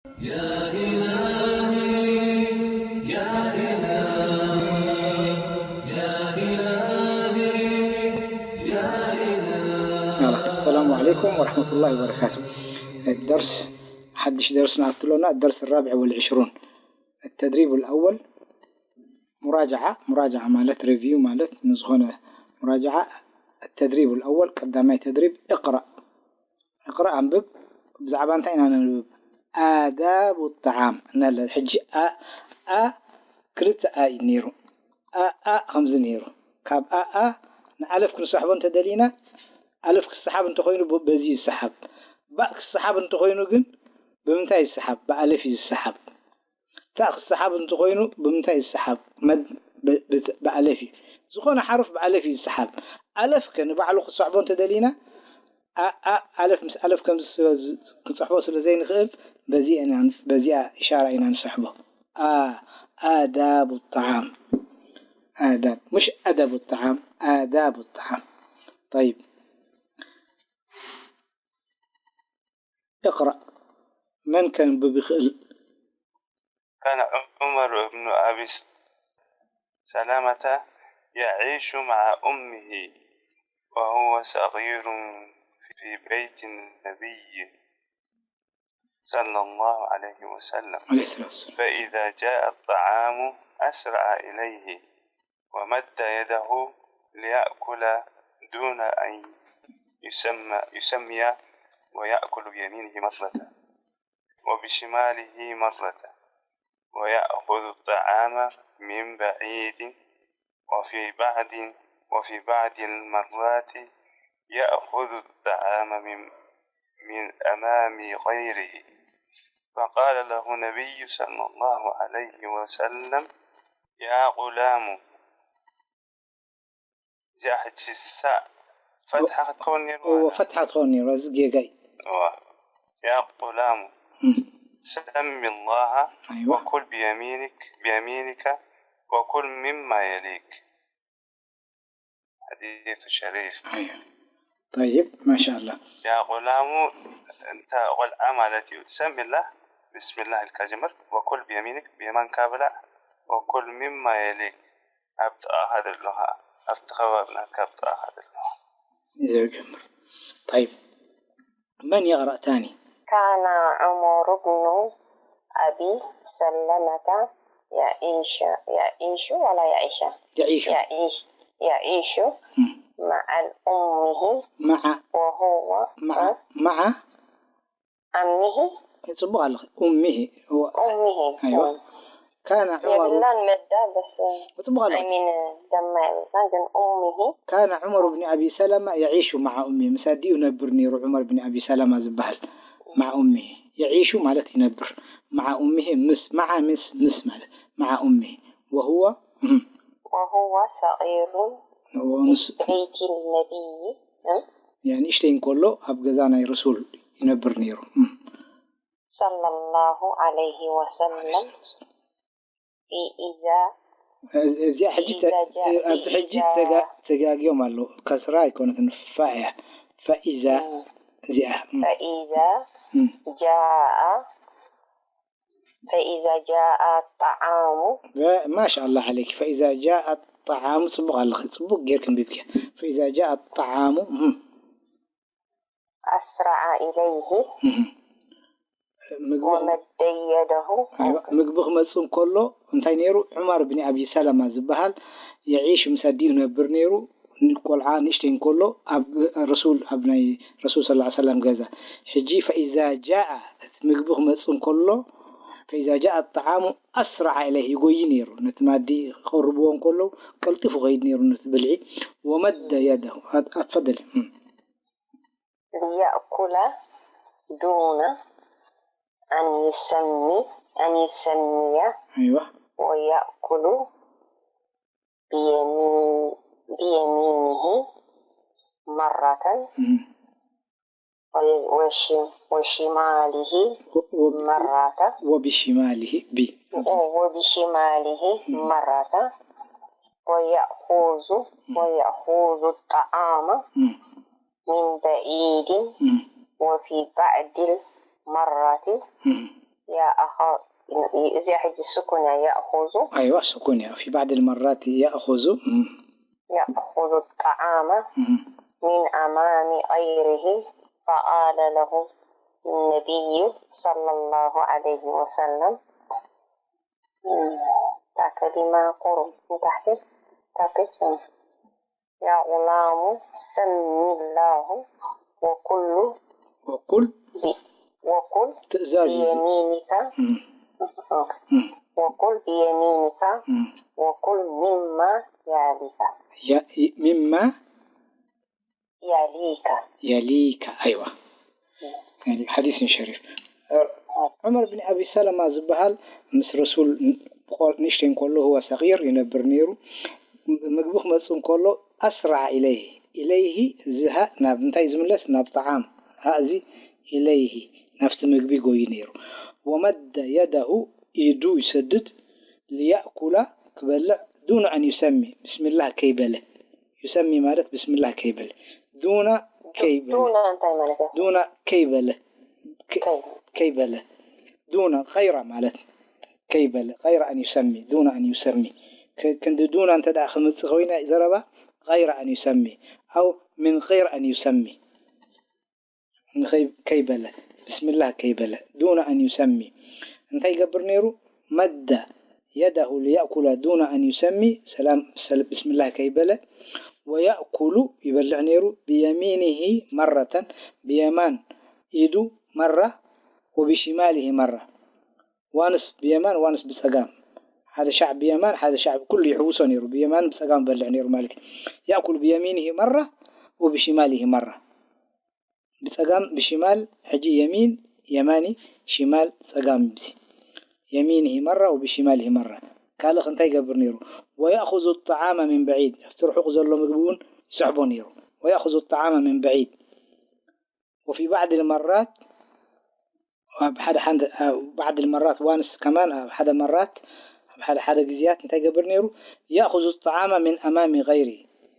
يا إلهي، يا إله، يا إلهي، يا إله. السلام عليكم ورحمة الله وبركاته. الدرس، حدش درسنا أتلونا الدرس الرابع والعشرون. التدريب الأول مراجعة، مراجعة ማለት ريفيو ማለት نزخونة مراجعة. التدريب الأول قدامي تدريب اقرأ. اقرأ أنبب. ብዛዕባ እንታይ ኢና ነንብብ? ኣዳቡ ጣዓም እናለ ሕጂ ኣ ኣ ክልተ ኣ እዩ ነይሩ። ኣ ኣ ከምዚ ነይሩ። ካብ ኣ ኣ ንኣለፍ ክንሰሕቦ እንተደሊና ኣለፍ ክሰሓብ እንተኾይኑ ብ- በዚ ይሰሓብ። ባእ ክሰሓብ እንተኾይኑ ግን ብምንታይ ይሰሓብ? ብኣለፍ እዩ ዝሰሓብ። ታእ ክሰሓብ እንተኾይኑ ብምንታይ ይሰሓብ? መድ- ብ- ብ- ብኣለፍ እዩ። ዝኾነ ሓሩፍ ብኣለፍ እዩ ዝሰሓብ። ኣለፍ ከ ንባዕሉ ክሰሕቦ እንተደሊና ኣ ኣ ኣለፍ ምስ ኣለፍ ከምዚ ስለ ዝ- ክንጽሕፎ ስለ ዘይንኽእል በዚኣ ኢና ንስ- በዚኣ ኢሻራ ኢና ንሰሕቦ። ኣ ኣዳቡ ጣዓም ኣዳብ مش أدب الطعام آداب الطعام طيب اقرأ من كان ببخل كان عمر بن أبي سلمة يعيش مع أمه وهو صغير في بيت النبي صلى الله عليه وسلم. عليه الصلاة والسلام. فإذا جاء الطعام أسرع إليه ومد يده ليأكل دون أن يسمى يسمي، ويأكل بيمينه مرة وبشماله مرة، ويأخذ الطعام من بعيد، وفي بعض وفي بعض المرات يأخذ الطعام من من أمام غيره. فقال له النبي صلى الله عليه وسلم: يا غلام، እዚኣ ሕጂ ሳእ ፈትሓ ክትከውን ነይርዋ እዎ እያ። ፈትሓ ትኸውን ነይሩ እዚ ጌጋይ እዋ። يا غلام، እም፣ سم الله ኣይዋ وكل بيمينك بيمينك وكل مما يليك. حديث شريف. ኣይዋ طيب ما شاء الله يا غلام، እንተ ቆልዓ ማለት እዩ። سم الله، بسم الله ኢልካ ጀምር። وكل بيمينك، ብየማንካ ብላዕ። وكل مما يليك، ኣብ ጥቓኻ ዘሎ ኸዓ፣ ኣብቲ ከባቢ ናትካ ኣብ ጥቓኻ ዘሎ። إذا جمر طيب من يقرأ تاني كان عمر بن أبي سلمة يعيش، يعيش ولا يعيش؟ يعيش يعيش، يعيش مم. مع أمه مع وهو مع مع أمه ጽቡቕ ኣለኺ أمه هو أمه أيوة. كان عمر የብላን መዳ በስ ጽቡቕ ኣለኺ I mean ደማ የብላን ግን أمه كان عمر بن أبي سلمة يعيش مع أمه ምስ ኣዲኡ ነብር ነይሩ عمر بن أبي سلمة ዝበሃል مع أمه يعيش ማለት ይነብር مع أمه ምስ مع ምስ ምስ ማለት مع أمه وهو እም፣ وهو صغير ንሱ بيت النبي ንእሽተይ እንከሎ ኣብ ገዛ ናይ ረሱል ይነብር ነይሩ እም። صلى الله عليه وسلم في إذا እዚኣ ሕጂ ተ- ኣብዚ ሕጂ ተጋ- ተጋግዮም ኣለዉ ከስራ ኣይኮነትን ፋ እያ ፈኢዛ እዚኣ እም፣ فإذا እም። جاء فإذا جاء الطعام ما شاء الله عليك فإذا جاء الطعام ጽቡቕ ኣለኺ ጽቡቕ ጌርክ እንቢብኪ فإذا جاء الطعام እም፣ أسرع إليه እም። ምግቢ ومد يده ኣይዋ፣ ምግቢ ክመጽእ እንከሎ እንታይ ነይሩ ዑማር ብኒ ኣቢ ሰለማ ዝበሃል የዒሽ ምስ ኣዲኡ ነብር ነይሩ ቆልዓ ንእሽተይ እንከሎ ኣብ ረሱል ኣብ ናይ ረሱል ስ ሰለም ገዛ ሕጂ ፈኢዛ ጃአ እቲ ምግቢ ክመጽእ እንከሎ ፈኢዛ ጃአ ጣዓሙ ኣስራዓ ኢለይህ ይጎይ ነይሩ ነቲ ማዲ ክቐርብዎ እንከሎ ቀልጢፉ ከይድ ነይሩ ነቲ ብልዒ ወመደ የደሁ ኣትፈደል ليأكل دون أن يسمي أن يسمي أيوة ويأكل بيمين بيمينه مرة مم. وش- وشماله و- وب- مرة وبشماله ب وبشماله مرة ويأخذ ويأخذ الطعام مم. من بعيد مم. وفي بعض المرة مم. اه، እዚኣ ሕጂ ስኩን እያ፣ يأخذ. أيوة، سكون يا. في بعض المرات يأخذ. مم. يأخذ الطعام مم. من أمام غيره، فقال له النبي صلى الله عليه وسلم، مم، እታ ከሊማ ቁሩብ ንታሕቲ ታፔች يا غلام سم الله وكل وكل ب-، وكل ትእዛዝ እዩ። بيمينك እም፣ ኦኬ። እም፣ وكل بيمينك እም። وكل مما يليك. ያ-፣ ይ-፣ ሚማ يليك. የሊካ፣ ኣይዋ። እም። የሊ-፣ ሓዲስ ሸሪፍ። ዑመር ብን ኣቢ ሰለማ ዝበሃል ምስ ረሱል ቆል-፣ ንእሽተይ እንከሎ፣ هو صغير ይነብር ነይሩ። ምግቢ ክመጽእ እንከሎ፣ أسرع إليه. إليه እዚ ሃእ ናብ እንታይ ዝምለስ? ናብ طعام። ሃእ እዚ إليه ናብቲ ምግቢ ጎዩ ነይሩ። ومد يده ኢዱ ይሰድድ ليأكل ክበልዕ دون أن يسمي ብስምላህ ከይበለ። يسمي ማለት ብስምላህ ከይበለ። دون ከይበለ። ዱና እንታይ ማለት እዩ? دون ከይበለ። ከ-፣ ከይበለ። ከይበለ። دون غير ማለት ከይበለ። غير أن يسمي. دون أن يسمي. ከ-፣ ክንዲ ዱና እንተ ደኣ ክምጽእ ኮይነ ዘረባ غير أن يسمي. أو من غير أن يسمي. ንኸይ-፣ ከይበለ። ብስምላህ ከይበለ። دون أن يسمي. እንታይ ይገብር ነይሩ? مد يده ليأكل دون أن يسمي. ሰላም፣ ሰል-፣ ብስምላህ ከይበለ። ويأكل ይበልዕ ነይሩ. بيمينه مرة ብየማን ኢዱ مرة وبشماله مرة. ዋንስ ብየማን ዋንስ ብጸጋም። ሓደ ሻዕ ብየማን፣ ሓደ ሻዕ ኩሉ ይሕውሶ ነይሩ። ብየማን ብጸጋም በልዕ ነይሩ ማለት እዩ። يأكل بيمينه مرة وبشماله مرة. ብጸጋም ብሽማል፣ ሕጂ የሚን የማኒ፣ ሽማል ጸጋም። يمينه مرة وبشماله مرة. ካልእ እንታይ ይገብር ነይሩ? ويأخذ الطعام من بعيد. ኣብቲ ርሑቕ ዘሎ ምግቢ እውን ይስሕቦ ነይሩ። ويأخذ الطعام من بعيد. وفي بعض المرات ኣብ ሓደ ሓደ፣ ኣብ بعض المرات ዋንስ ከማን ኣብ ሓደ መራት፣ ኣብ ሓደ ሓደ ግዜያት እንታይ ይገብር ነይሩ? يأخذ الطعام من أمام غيره.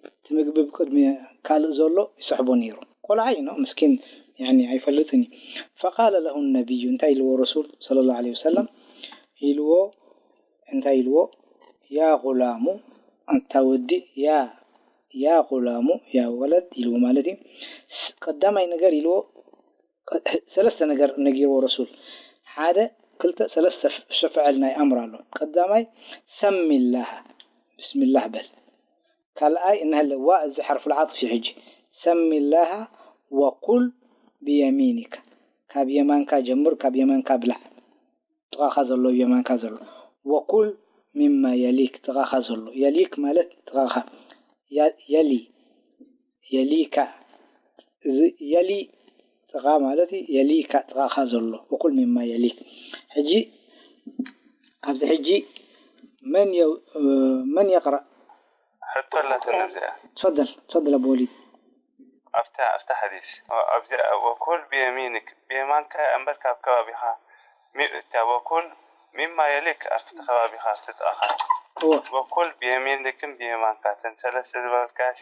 እቲ ምግቢ ብቅድሚ ካልእ ዘሎ ይስሕቦ ነይሩ። ቆልዓ እዩ፣ ኖ፣ ምስኪን፣ ያኒ፣ ኣይፈልጥን እዩ። فقال له النبي እንታይ ኢልዎ ረሱል صلى الله عليه وسلم ኢልዎ እንታይ ኢልዎ? يا غلام ኣንታ ወዲ፣ يا يا غلام يا ولد ኢልዎ ማለት እዩ። ስ-፣ ቀዳማይ ነገር ኢልዎ ሰለስተ ነገር ነጊርዎ ረሱል። ሓደ፣ ክልተ፣ ሰለስተ ሸፍዐል ናይ ኣምር ኣሎ። ቀዳማይ፣ سم الله ብስምላህ በል። ካልኣይ፣ እንሀለ ዋ እዚ حرف العطف እዩ ሕጂ። سم الله وكل بيمينك ካብ የማንካ ጀምር፣ ካብ የማንካ ብላዕ። ጥቓኻ ዘሎ፣ የማንካ ዘሎ። وكل مما يليك ጥቓኻ ዘሎ። يليك ማለት ጥቓኻ። ያ-፣ يلي يليك እዚ يلي ጥቓ ማለት እዩ። يليك ጥቓኻ ዘሎ። وكل مما يليك. ሕጂ ኣብዚ ሕጂ መን የ-፣ መን يقرأ؟ ሕቶ ኣላትኒ እዚኣ። تفضل، تفضل ኣቡ ወሊድ። ኣብታ፣ ኣብታ ሓዲስ፣ ኣብዚኣ وكل بيمينك ብየማንካ እምበር ካብ ከባቢኻ ሚ-፣ እታ وكل مما يليك ኣብቲ ከባቢኻ፣ ኣብቲ ጥቓኻ። እወ። وكل بيمينك ብየማንካ፣ እተን ሰለስተ ዝበልካሲ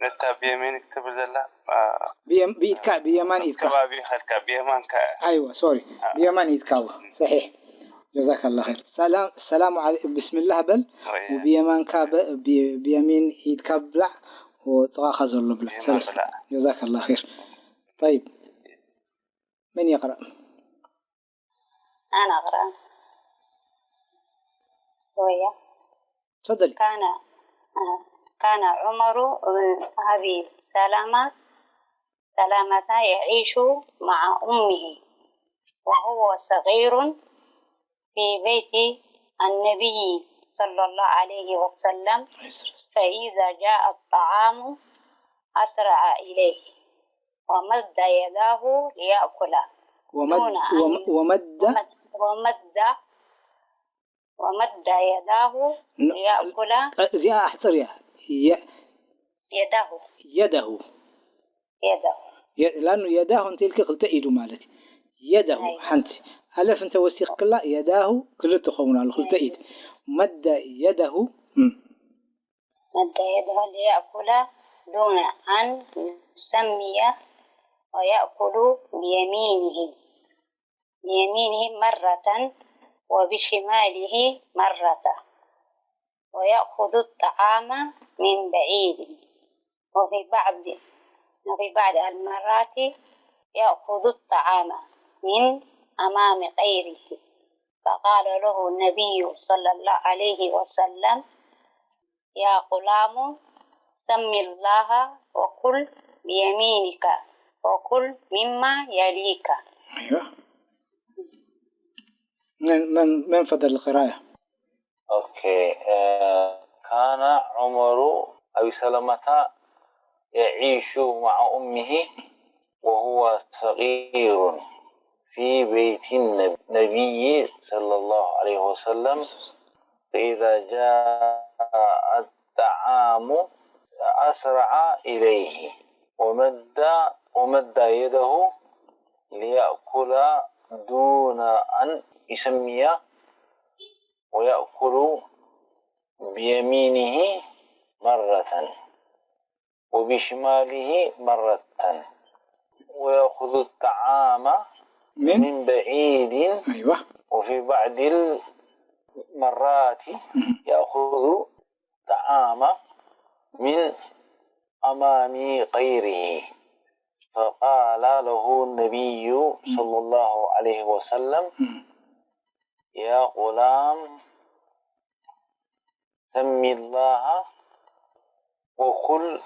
ነታ ብየሚንክ ትብል ዘላ፣ አ፣ ብየም-፣ ብኢድካ፣ ብየማን ኢድካ። ከባቢ ኸልካ፣ ብየማንካ። ኣይዋ፣ ሶሪ። አ። ብየማን ኢድካ፣ እዋ። ሰሒሕ። ጀዛከላ ኸይር። ሰላም፣ ሰላሙ ዓለ-፣ ብስምላህ በል። ወይ። ብየማንካ በ-፣ ብ-፣ ብየሚን ኢድካ ብላዕ፣ ወጥቓኻ ዘሎ ብላዕ። ብየማን ሰለስተ። ብላዕ። ጀዛከላ ኸይር። ጠይብ። መን የቕረእ? أنا أقرأ. ويا. تفضلي. كان، آه، كان عمر بن أبي سلمة، سلمة يعيش مع أمه وهو صغير في بيت النبي صلى الله عليه وسلم، فإذا جاء الطعام أسرع إليه ومد يداه ليأكل ومد-، دون أن وم-، ومد؟ ومد-، ومد، ومد يداه ن-، ليأكل. እዚኣ ኣሕጽር እያ። የ-፣ يده. يده. يده. የ-፣ ላኑ የዳሁ እንተ ኢልኪ ክልተ ኢዱ ማለት እዩ። የደሁ ኣይዋ። ሓንቲ። ኣለፍ እንተ ወሲኽክላ የዳሁ ክልተ ኸውን ኣሎ፣ ክልተ ኢድ። መደ የደሁ፣ እም። مد يده ليأكل دون أن يسمي ويأكل بيمينه. بيمينه مرة وبشماله مرة، ويأخذ الطعام من بعيد، وفي بعض، وفي بعض المرات يأخذ الطعام من أمام غيره. فقال له النبي صلى الله عليه وسلم: يا غلام، سم الله وكل بيمينك وكل مما يليك. أيوة. من من من فضل القراءة؟ أوكي. آه، كان عمر أبي سلمة يعيش مع أمه وهو صغير في بيت النبي صلى الله عليه وسلم، فإذا جاء الطعام أسرع إليه ومد، ومد يده ليأكل دون أن يسمي، ويأكل بيمينه مرة وبشماله مرة، ويأخذ الطعام من؟ من بعيد، أيوة. وفي بعض المرات مم. يأخذ الطعام من أمام غيره. فقال له النبي صلى الله عليه وسلم: مم. يا غلام، سم الله وكل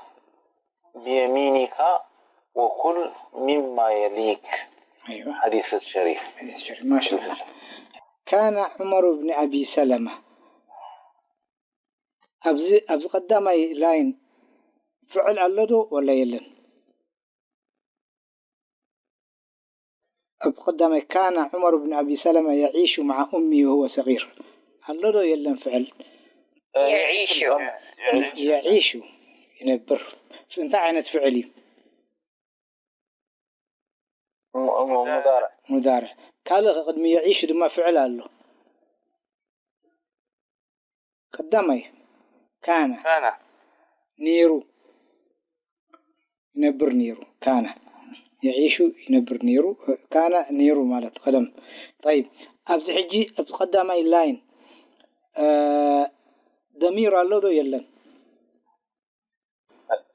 بيمينك وكل مما يليك. أيوة. حديث الشريف. ما شاء الله. كان عمر بن أبي سلمة ኣብዚ ኣብዚ ቀዳማይ ላይን ፍዕል ኣሎ ዶ ወላ የለን? ኣብ ቀዳማይ ካነ ዑመር ብን ኣቢ ሰለማ የዒሹ መዓ ኡሚ ወሁወ ሰጊር ኣሎ ዶ የለን ፍዕል? የዒሹ። የዒሹ ይነብር። እንታይ ዓይነት ፍዕል እዩ? ሙ- ሙ- ሙዳርዕ። ሙዳርዕ። ካልእ ቅድሚ የዒሹ ድማ ፍዕል ኣሎ። ቀዳማይ ካነ ካነ ነይሩ ይነብር ነይሩ። ካነ የዒሹ ይነብር ነይሩ። ካነ ነይሩ ማለት ቀደም። ጠይብ ኣብዚ ሕጂ ኣብዚ ቀዳማይ ላይን እ፣ ደሚር ኣሎ ዶ የለን?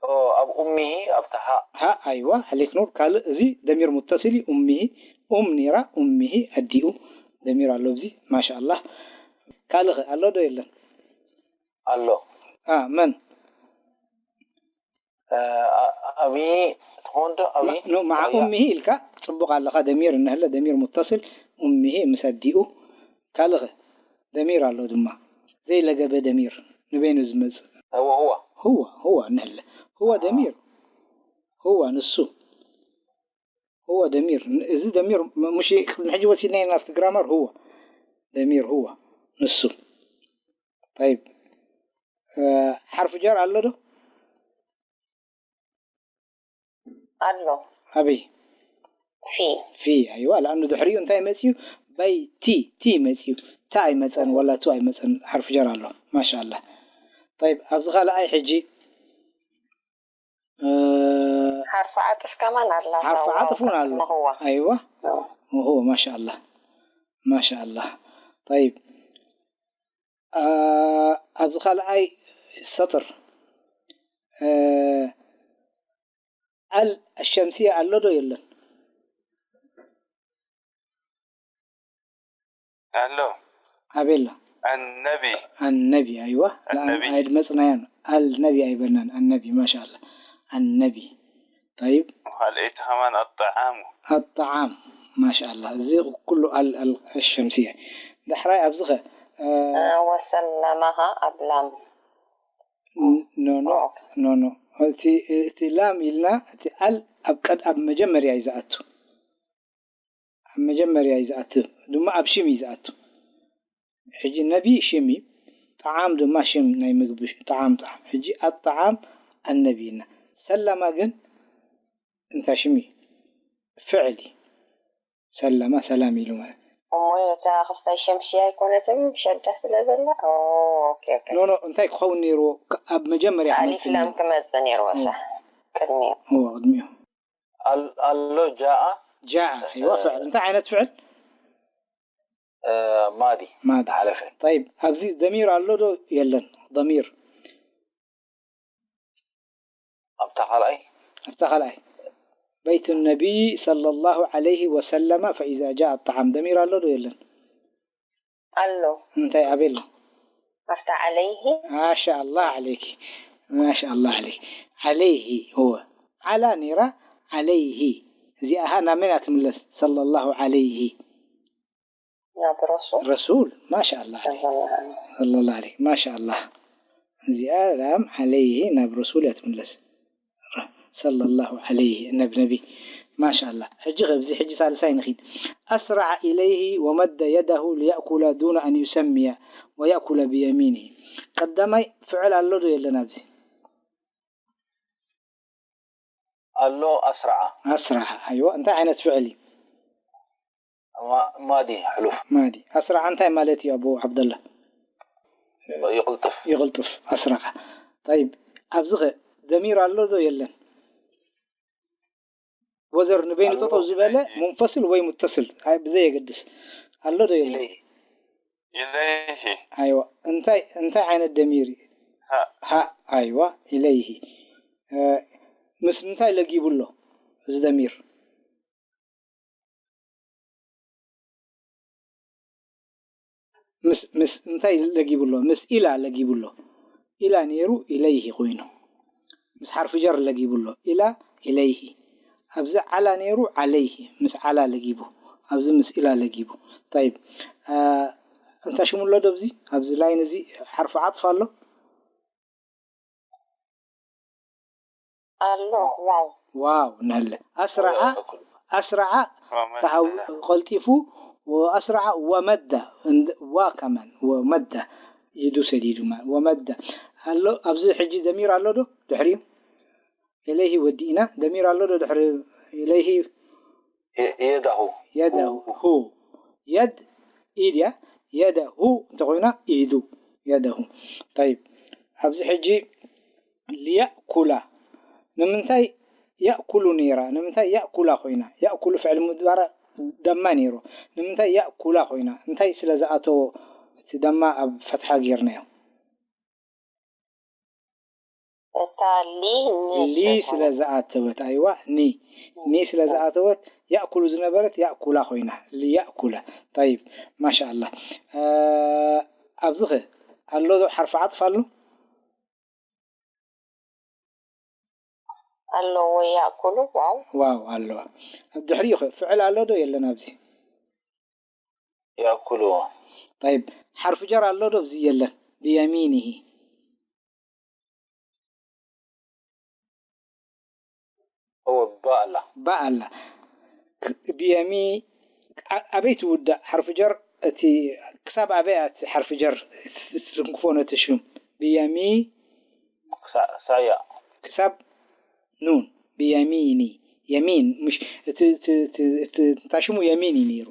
ኦ፣ ኣብ ኡሚሂ ኣብታ ሃ ሃ ኣይዋ ሕሊክ ኑር ካልእ እዚ ደሚር ሙተሲል እዩ። ኡሚሂ ኡም ነይራ ኡሚሂ ኣዲኡ ደሚር ኣሎ ኣብዚ ማሻ ኣላህ። ካልእ ኸ ኣሎ ዶ የለን? ኣሎ። አ መን እ፣ ኣ- ኣብይ ትኾን ዶ ኣብይ? ኖ መዓ ኣያ። ኡሚሂ ኢልካ ጽቡቕ ኣለኻ። ደሚር እንህለ ደሚር ሙተስል ኡሚሂ ምስ ኣዲኡ ካልእ ኸ ደሚር ኣሎ ድማ ዘይለገበ ደሚር ንበይኑ ዝመጽእ እወ፣ እወ። هو هو እንህለ هو ደሚር هو ንሱ هو ደሚር ን- እዚ ደሚር ም- ምሽ ቅድሚ ሕጂ ወሲድና ኢና ኣብቲ ግራመር هو ደሚር هو ንሱ طيب እ፣ ሓርፊ ጀር ኣሎ ዶ ኣሎ ኣበይ ፊ ፊ ኣይዋ ለኣኑ ድሕሪኡ እንታይ መፅዩ ባይ ቲ ቲ መፅዩ ታ ኣይመፀን ወላ ቱ ኣይመፀን ሓርፊ ጀር ኣሎ ማሻ ኣላ طيب ኣብዚ ካልኣይ ሕጂ እ፣ ሓርፊ ዓጥፍ ከማን ኣላ ሓርፊ ዓጥፍ እውን ኣሎ ምህዋ ኣይዋ ምህዋ ማሻ ኣላ ማሻ ኣላ طيب እ፣ ኣብዚ ካልኣይ ሰጥር እ፣ ኣል ኣሸምስያ ኣሎ ዶ የለን ኣሎ ኣቤላ ኣነቢ ኣነቢ ኣይዋ ኣነቢ። ኣይድመፅናያን ኣልነቢ ኣይበልናን ኣነቢ ማሻ ኣላ ኣነቢ طيب ካልኣይቲ ከማን ኣጣዓሙ ኣጣዓም ማሻ ኣላ እዚ ኩሉ ኣል ኣል ኣሸምስያ ዳሕራይ ኣብዚ ኸ እ፣ ወሰለመሃ ኣብ ላም ኖ ኖ ኖ ኖ እቲ እቲ ላም ኢልና እቲ ኣል ኣብ ቀድ ኣብ መጀመርያ እዩ ዝኣቱ ኣብ መጀመርያ እዩ ዝኣቱ ድማ ኣብ ሽም እዩ ዝኣቱ ሕጂ ነቢ ሽም እዩ ጣዓም ድማ ሽም ናይ ምግቢ ጣዓም ጣዓም ሕጂ ኣጣዓም ኣነቢ ኢልና ሰለማ ግን እንታይ ሽም እዩ ፍዕል እዩ ሰለማ ሰላም ኢሉ ማለት እሞ እታ ክስታይ ሸምስያ ኣይኮነትን ሸዳ ስለ ዘላ ኦኬ ኦኬ ኖ ኖ እንታይ ክኸውን ነይርዎ ኣብ መጀመርያ ኣሊፍ ላም ክመጽእ ነይርዎ ሳ ቅድሚኡ እዎ ቅድሚኡ ኣል- ኣሎ ጃኣ ጃዓ ይወፍዕ እንታይ ዓይነት ፍዕል ማዲ ማዲ። ሓለፈ። طيب ኣብዚ ضمير ኣሎ ዶ የለን? ضمير ኣብታ ካልኣይ ኣብታ ካልኣይ بيت النبي صلى الله عليه وسلم فإذا جاء الطعام ضمير ኣሎ ዶ የለን? ኣሎ እንታይ ኣበይ ኣሎ? ኣብታ عليه ما شاء الله عليك ما شاء الله عليك عليه هو على ነይራ عليه እዚኣ ኸኣ ናብ መን እያ ትምለስ? صلى الله عليه ናብ ረሱል ረሱል ما شاء الله عليك ሰለላሁ ዐለይሂ صلى الله عليه ما شاء الله እዚኣ ላም عليه ናብ ረሱል እያ ትምለስ صلى الله عليه ናብ ነቢ ما شاء الله ሕጂ ኣብዚ ሕጂ ሳልሳይ ንኺድ أسرع إليه ومد يده ليأكل دون أن يسمي ويأكل بيمينه ቀዳማይ ፍዕል ኣሎ ዶ የለን ኣብዚ ኣሎ ኣስራዓ أسرع ኣይዋ እንታይ ዓይነት ፍዕል እዩ ማዲ ሕሉፍ ማዲ أسرع እንታይ ማለት እዩ ኣቡ ዓብደላ ይቕልጥፍ ይቕልጥፍ أسرع طيب ኣብዚ ኸ ضمير ኣሎ ዶ የለን ወዘር ንበይኑ ጠጠው ዝበለ منفصل ወይ متصل ብዘየገድስ ኣሎ ዶ የለን إليه ኣይዋ እንታይ እንታይ ዓይነት ضمير እዩ هاء ሃእ ኣይዋ إليه ምስ እንታይ ለጊቡ ኣሎ እዚ ضمير ምስ ምስ እንታይ ለጊቡ ኣሎ ምስ إلى ለጊቡ ኣሎ إلى ነይሩ إليه ኮይኑ ምስ حرف جر ለጊቡ ኣሎ إلى إليه ኣብዚ على ነይሩ عليه ምስ على ለጊቡ ኣብዚ ምስ إلى ለጊቡ طيب እንታይ ሽሙ ኣሎ ዶ ኣብዚ ኣብዚ line እዚ حرف عطف ኣሎ ኣሎ ዋው واو نل أسرع أسرع ተሃው ቀልጢፉ وأسرع ومد و كمان ومد ኢዱ ሰዲዱ ማለት ومد ኣሎ ኣብዚ ሕጂ ضمير ኣሎ ዶ ድሕሪኡ إليه ወዲእና ضمير ኣሎ ዶ ድሕሪ إليه የዳሁ يده يد ኢድ እያ يده እንተኾይና ኢዱ يده طيب ኣብዚ ሕጂ ليأكل ንምንታይ يأكل ነይራ ንምንታይ يأكل ኮይና يأكل ፍዕል ምድባራ ደማ ነይሩ ንምንታይ يأكل ኮይና እንታይ ስለ ዝኣተዎ እቲ ደማ ኣብ ፈትሓ ጌርናዮ እታ ሊ ሊ ስለ ዝኣተወት ኣይዋ ኒ ኒ ስለ ዝኣተወት يأكل ዝነበረት يأكل ኮይና ليأكل طيب ما شاء الله ኣብዚ ኸ ኣሎ ዶ حرف عطف ኣሎ ኣለዎ يأكل ዋው واو ኣለዋ ድሕሪኡ ኸ ፍዕል ኣሎ ዶ የለን ኣብዚ يأكل طيب حرف جر ኣሎ ዶ ኣብዚ የለን بيمينه እወ باء ኣላ باء ኣላ بيمي ኣበይ ትውዳእ حرف جر እቲ ክሳብ ኣበይ እያ حرف جر ትትንክፎ ነቲ ሽም بيمي ሳያ ክሳብ ኑን بيميني يمين مش እቲ እቲ እቲ እታ ሽሙ የሚን እዩ ነይሩ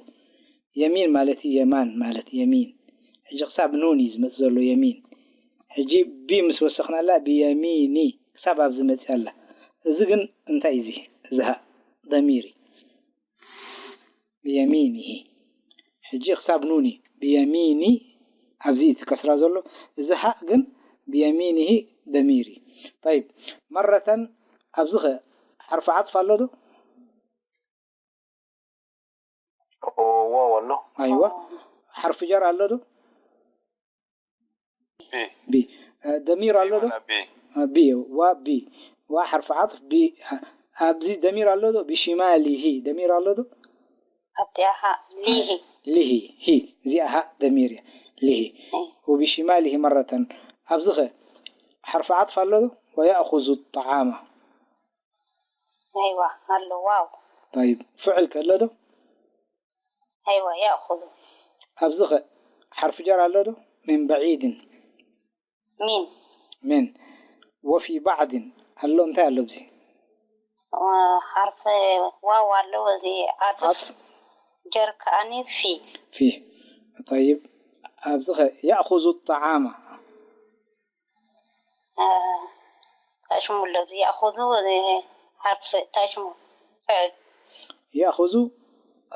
የሚን ማለት እዩ የማን ማለት የሚን ሕጂ ክሳብ ኑን እዩ ዝመፅእ ዘሎ የሚን ሕጂ ቢ ምስ ወሰኽናላ ብየሚኒ ክሳብ ኣብዚ መፅእ ኣላ እዚ ግን እንታይ እዚ እዚ ሃ ضمير بيمينه ሕጂ ክሳብ ኑኒ ብየሚኒ ኣብዚ እቲ ከስራ ዘሎ እዚ ሃእ ግን ብየሚኒሂ ضمير እዩ طيب مرة ኣብዚ ኸ حرف عطف ኣሎ ዶ واو ኣሎ أيوة حرف جر ኣሎ ዶ بي بي ضمير ኣሎ ዶ بي بي و بي و حرف عطف بي ኣብዚ ضمير ኣሎ ዶ بشماله ضمير ኣሎ ዶ ኣብቲኣ ها ሊሂ ሊሂ ሂ እዚኣ ሃእ ضمير እያ ሊሂ وبشماله مرة ኣብዚ ኸ حرف عطف ኣሎ ዶ ويأخذ الطعام أيوة ኣሎ واو طيب ፍዕል ከሎ ዶ أيوة يأخذ ኣብዚ ኸ حرف جر ኣሎ ዶ من بعيد من من وفي بعض ኣሎ እንታይ ኣሎ ኣብዚ حرف واو ኣሎ እዚ عطف جر ከኣኒ في في طيب ኣብዚ ኸ يأخذ الطعام እንታይ ሽሙ ኣሎ እዚ يأخذ حرف እንታይ ሽሙ فعل يأخذ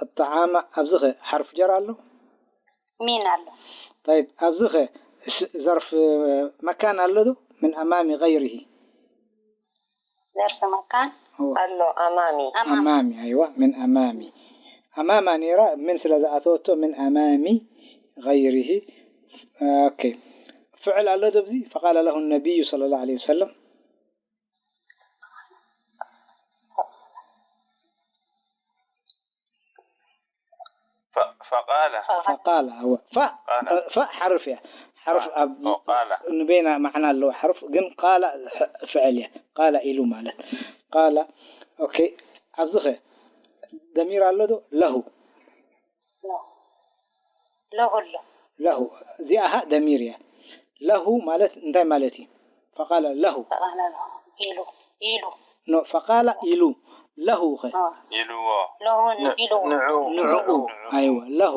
الطعام ኣብዚ ኸ حرف جر ኣሎ ሚን ኣሎ። طيب፣ ኣብዚ ኸ ስ-፣ ዘርፍ መካን ኣሎ ዶ? من أمام غيره። ዘርፍ መካን? هو ኣሎ፣ ኣማሚ። ኣማሚ። ኣማሚ፣ ኣይዋ፣ من أمام። ኣማማ ነይራ፣ ምን ስለ ዝኣተወቶ፣ من أمام غيره። ኦኬ። ፍዕል ኣሎ ዶ ኣብዚ? فقال له النبي صلى الله عليه وسلم. ف-، فقال. فقال، هو. ف-، قال. ف حرف እያ። حرف ኣብ وقال. ንበይና ማዕና ኣለዎ ሓርፍ፣ ግን ቃለ ሕ-፣ ፍዕል እያ። ቃለ ኢሉ ማለት። ቃለ፣ ኦኬ። ኣብዚ ኸ ደሚር ኣሎ ዶ? له። له ኣሎ። له። እዚኣ ها ደሚር እያ። له ማለት እንታይ ማለት እዩ? فقال له. فقال له። ኢሉ። ኢሉ። ኖ፣ فقال ኢሉ። له ኸ? اه። ኢልዎ። له ን-፣ ኢልዎ። ንዑ። ንዑ። ኣይዋ፣ له።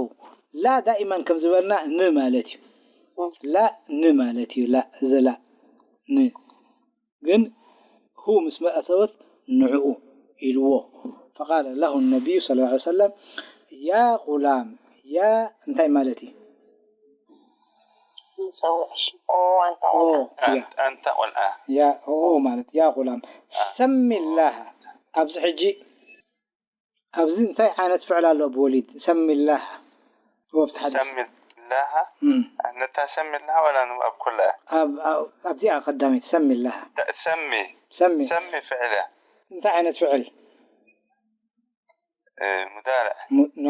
ላ ዳኢማን ከም ዝበልና ን ማለት እዩ። እ። ላ ን ማለት እዩ። ላ፣ እዚ ላ። ን። ግን ሁ ምስ መእተወት ንዕኡ ኢልዎ። فقال له النبي صلى الله عليه وسلم، يا غلام، يا እንታይ ማለት እዩ? ንጸውዕ ሽም። ኦ፣ ኣንታ ኦ፣ ቆልዓ። ያ። ኣን-፣ ኣንታ ቆልዓ። ያ፣ ኦ ማለት፣ يا غلام، አ። سم الله። ኣብዚ ሕጂ፣ ኣብዚ እንታይ ዓይነት ፍዕል ኣሎ ብወሊድ? سم الله። ወብቲ ሓደ። ሰሚ ላሃ? እም። ነታ ሰሚ ላሃ ወላ ን-፣ ኣብ ኩላ? ኣብ፣ ኣብ፣ ኣብዚኣ ቀዳመይቲ፣ ሰሚ ላሃ። ተ-፣ ሰሚ። ሰሚ። ሰሚ ፍዕል እያ። እንታይ ዓይነት ፍዕል? እ፣ ሙዳርዕ። ሙ-፣ ኖ።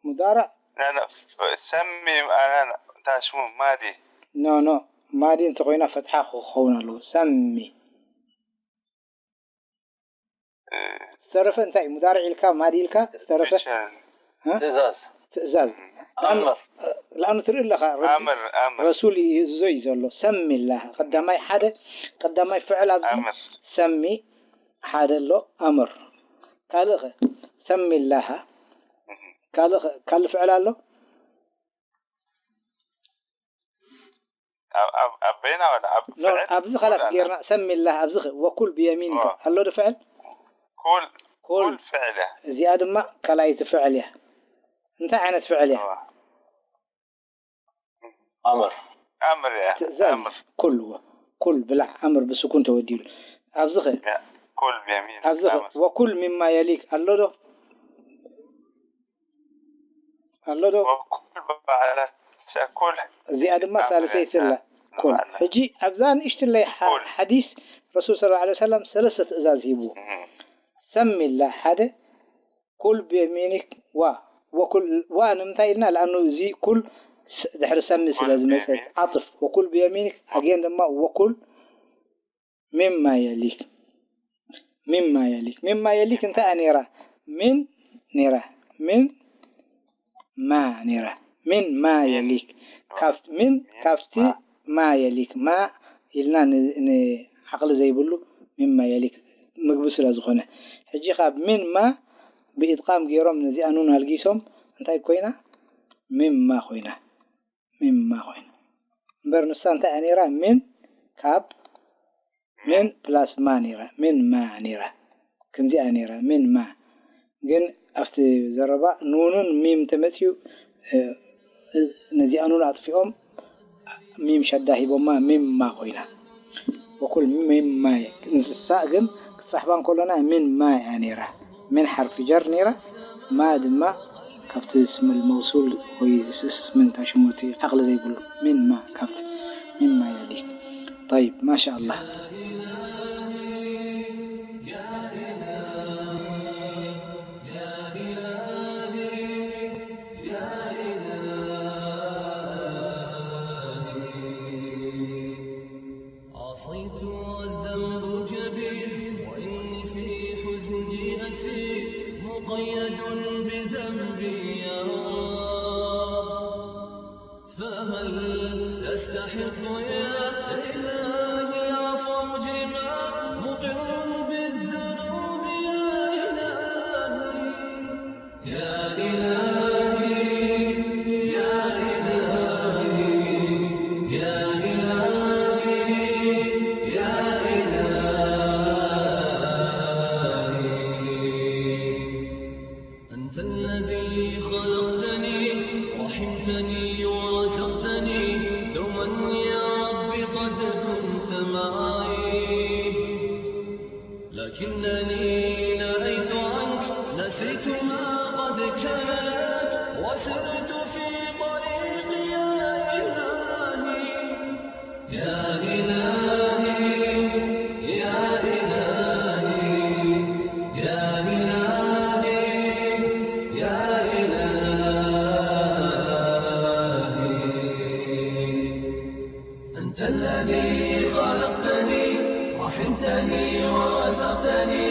ሙዳርዕ? ላ፣ ላ፣ ፍ-፣ ሰሚ፣ ኣና፣ ላ፣ እታ ሽሙ ማዲ። ኖ፣ ኖ። ማዲ እንተኾይና ፈትሓ ክኸውን ኣለዎ። ሰሚ። እ፣ ዝተረፈ እንታይ? ሙዳርዕ ኢልካ፣ ማዲ ኢልካ፣ ዝተረፈ? ፊቸር። እ? ትእዛዝ። ትእዛዝ። ኣምር። ለኣኑ ትርኢ ኣለኻ፣ ረቢ-፣ ኣምር፣ ኣምር። ረሱል ይእዝዞ እዩ ዘሎ። ሰሚ ላህ። ቀዳማይ ሓደ፣ ቀዳማይ ፍዕል ኣብዚ ኣምር። ሰሚ ሓደ ኣሎ፣ ኣምር። ካልእ ኸ? ሰሚ ላሃ። እህ። ካልእ ኸ? ካልእ ፍዕል ኣሎ? ኣብ፣ ኣብ፣ ኣብ በይና ወላ ኣብ ኖ፣ ፍዕል ኣብዚ ኩል ኸላስ ኣላ። ጌርና፣ ሰሚ ላህ ኣብዚ ኸ-፣ ወኩል ብየሚንካ ኦ። ኣሎ ዶ ፍዕል? ኩል፣ ኩል። ኩል ፍዕል እያ። እዚኣ ድማ ካልኣይቲ ፍዕል እያ። እንታይ ዓይነት ፍዕል እያ? ኦ። ኣምር። ኣምር እያ። ትእዛዝ። ኣምር። ኩል፣ ኩል ብላዕ፣ ኣምር ብስኩን ተወዲሉ። ኣብዚ ኸ-፣ ያ፣ ኩል ብየሚን። ኣብዚ ኸ-፣ ኣምር። ወኩል ሚማ የሊክ ኣሎ ዶ? ኣሎ ዶ? ወኩል በዓለ ሰኩል። እዚኣ ድማ ኣምር ሳልሰይቲ እያ። ኣላ። ኩል። በዓለ። ሕጂ ኣብዛ ንእሽትለይ ሓ-፣ ኩል። ሓዲስ ረሱል ሰለላሁ ዐለይሂ ወሰለም ሰለስተ ትእዛዝ ሂቡ። እህ። ሰሚላ ሓደ፣ ኩል ብየሚኒክ ዋ። ወኩል ዋ ንምንታይ ኢልና? ለኣኑ እዚ ኩል ስ-፣ ድሕሪ ሰሚ ስለ ኩል ዝመጸት ብየሚን። ዓጥፍ። ወኩል ብየሚኒክ፣ ኣጌን ድማ ወኩል ሚማ የሊክ። ሚማ የሊክ። ሚማ የሊክ እንታይ እያ ነይራ? ሚን ነይራ። ሚን ማ ነይራ። ሚን ማ ሚን። የሊክ። ካብ-፣ ሚን ሚን ካብቲ ማ። ማ የሊክ። ማ ኢልና ን-፣ ንዓቕሊ ዘይብሉ ሚማ የሊክ ምግቢ ስለ ዝኾነ። ሕጂ ካብ ሚን ማ ብኢድቓም ገይሮም ነዚኣ ኑን ኣልጊሶም እንታይ ኮይና? ሚማ ኮይና። ሚማ ኮይና። እምበር ንሳ እንታይ እያ ነይራ? ሚን ካብ፣ ሚን ፕላስ ማ ነይራ። ሚን ማ ነይራ። ከምዚኣ ነይራ። ሚን ማ። ግን ኣብቲ ዘረባ ኑንን ሚም ተመፅዩ፣ እ፣ እ፣ ነዚኣ ኑን ኣጥፊኦም ሚም ሸዳ ሂቦማ ሚማ ኮይና። ወኩል ሚማ እየ። ንሳ ግን ክትፅሕፋ እንከሎና ሚን ማ እያ ነይራ። ሚን ሓርፊ ጀር ነይራ። ማ ድማ ካብቲ ስም መውሱል ወይ ስ-፣ ስም እንታይ ሽሙ እቲ ዓቕሊ ዘይብሉ ሚን ማ ካብቲ ሚን ማ የሊ። ጠይብ፣ ማሻ ኣላህ። عصيت والذنب كبير، وإني في حزني أسير، مقيد بذنبي يا الله. فهل أستحق يا إلهي العفو مجرما، مقر بالذنوب يا إلهي؟ يا إلهي، يا إلهي، يا إلهي، يا إلهي. أنت الذي خلقتني، رحمت ورزقتني دوما يا رب قد كنت معي. لكنني نأيت عنك، نسيت ما قد كان لك، وسرت في طريقي يا إلهي. يا إلهي، يا إلهي، يا إلهي، يا إلهي. أنت الذي خلقتني، رحمتني ورزقتني،